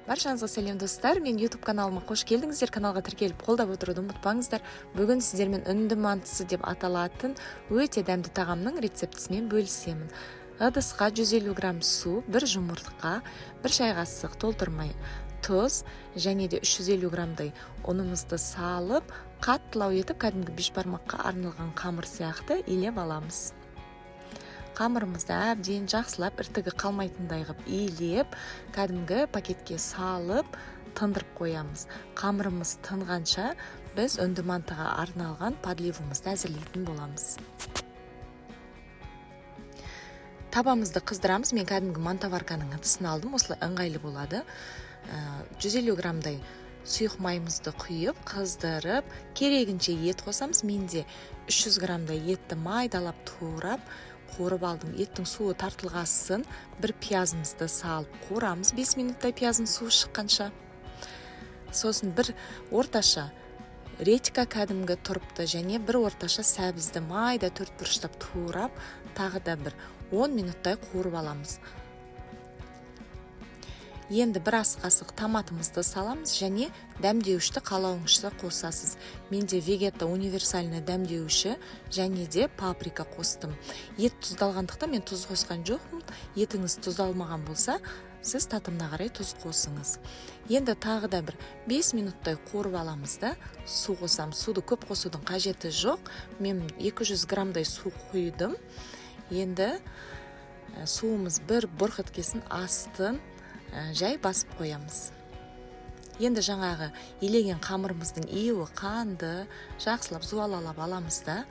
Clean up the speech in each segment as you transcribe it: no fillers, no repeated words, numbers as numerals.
Баршаңызға сәлем, достар! Мен YouTube каналыма қош келдіңіздер. Каналға тіркеліп, қолдап отыруды ұмытпаңыздар. Бүгін сіздермен үнді мантысы деп аталатын өте дәмді тағамның рецептісімен бөлісемін. Ыдысқа 150 грамм су, бір жұмыртқа, бір шай қасық толтырмай тұз және де 350 граммдай ұнымызды салып, қаттылау етіп, кәдімгі бешбармаққа арналған қамыр сияқты илеп аламыз. Қамырымызды әбден жақсылап, іртігі қалмайтындай қылып илеп, кәдімгі пакетке салып, тындырып қоямыз. Қамырымыз тынғанша, біз үнді мантыға арналған подливымызды әзірлейтін боламыз. Табамызды қыздырамыз. Мен кәдімгі мантоварканың ыдысын алдым, осылай ыңғайлы болады. 150 граммдай сұйық майымызды құйып, қыздырып, керегінше ет қосамыз. Менде 300 граммдай етті майдалап турап, қуырып алдым. Еттің суы тартылғасын, бір пиязымызды салып қуырамыз 5 минуттай, пияздың суы шыққанша. Сосын бір орташа редька, кәдімгі тұрыпты, және бір орташа сәбізді майда төрт бұрыштап турап, тағы да бір 10 минуттай қуырып аламыз. Енді бір ас қасық томатымызды саламыз және дәмдеуішті қалауыңызша қосасыз. Менде Вегета универсальный дәмдеуіші және де паприка қостым. Ет тұздалғандықтан, мен тұз қосқан жоқпын. Етіңіз тұздалмаған болса, сіз татымына қарай тұз қосыңыз. Енді тағы да бір 5 минуттай қуырып аламыз да, су қосамыз. Суды көп қосудың қажеті жоқ, мен 200 граммдай су құйдым. Енді суымыз бір бұрқ еткесін, астын жай басып қоямыз. Енді жаңағы илеген қамырымыздың иуі қанды, жақсылап зуалалап аламыз да,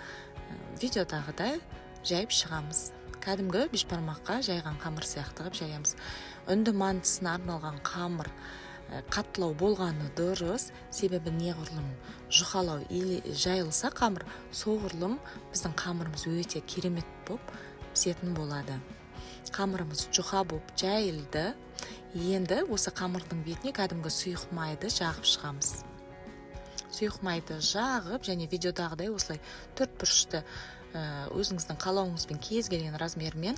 видеодағыдай жайып шығамыз. Кәдімгі бешбармаққа жайған қамыр сияқты қылып жаямыз. Үнді мантысына арналған қамыр қаттылау болғаны дұрыс, себебі неғұрлым жұқалау или жайылса қамыр, соғұрлым біздің қамырымыз өте керемет болып пісетін болады. Қамырымыз жұқа болып жайылды. Енді осы қамырдың бетіне кәдімгі сұйық майды жағып шығамыз. Сұйық майды жағып және видеодағыдай осылай төрт бұрышты, өзіңіздің қалауыңызбен кез келген размермен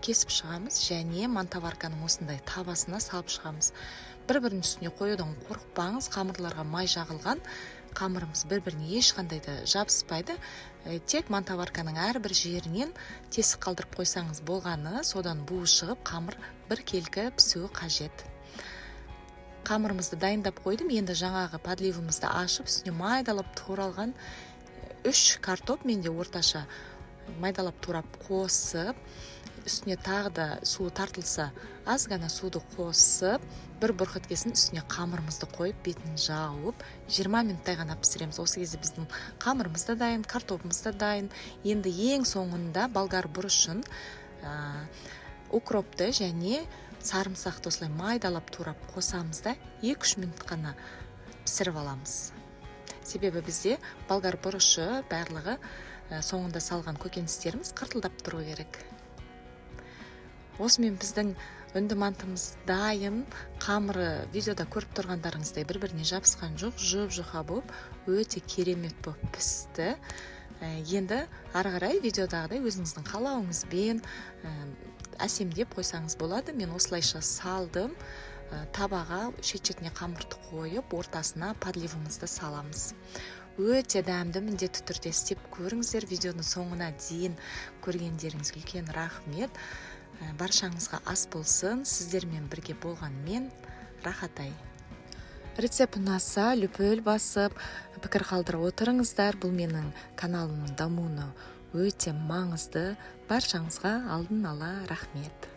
кесіп шығамыз және мантоварканың осындай табасына салып шығамыз. Бір бірінің үстіне қоюдан қорықпаңыз, қамырларға май жағылған, қамырымыз бір біріне ешқандай да жабыспайды. Тек мантоварканың әрбір жерінен тесік қалдырып қойсаңыз болғаны, содан буы шығып, қамыр біркелкі пісуі қажет. Қамырымызды дайындап қойдым. Енді жаңағы подливымызды ашып, үстіне майдалап туралған үш картоп, менде орташа, майдалап турап қосып, үстіне тағы да суы тартылса, аз ғана суды қосып, бір бұрқ еткесін, үстіне қамырымызды қойып, бетін жауып, 20 минуттай ғана пісіреміз. Осы кезде біздің қамырымыз да дайын, картопымыз да дайын. Енді ең соңында болгар бұрышын, укропты және сарымсақты осылай майдалап турап қосамыз да, 2-3 минут қана пісіріп аламыз. Себебі бізде болгар бұрышы, барлығы, соңында салған көкөністеріміз қыртылдап тұру керек. Осымен біздің үнді мантымыз дайын. Қамыры видеода көріп тұрғандарыңыздай бір біріне жабысқан жоқ, жұп жұқа болып, өте керемет болып пісті. Енді ары қарай видеодағыдай өзіңіздің қалауыңызбен әсемдеп қойсаңыз болады. Мен осылайша салдым. Табаға шет шетіне қамырды қойып, ортасына подливымызды саламыз. Өте дәмді, міндетті түрде істеп көріңіздер. Видеоның соңына дейін көргендеріңізге үлкен рахмет. Баршаңызға ас болсын! Сіздермен бірге болған мен, Рахатай. Рецепт ұнаса, лүпіл басып, пікір қалдырып отырыңыздар. Бұл менің каналымның дамуына өте маңызды. Баршаңызға алдын ала рахмет.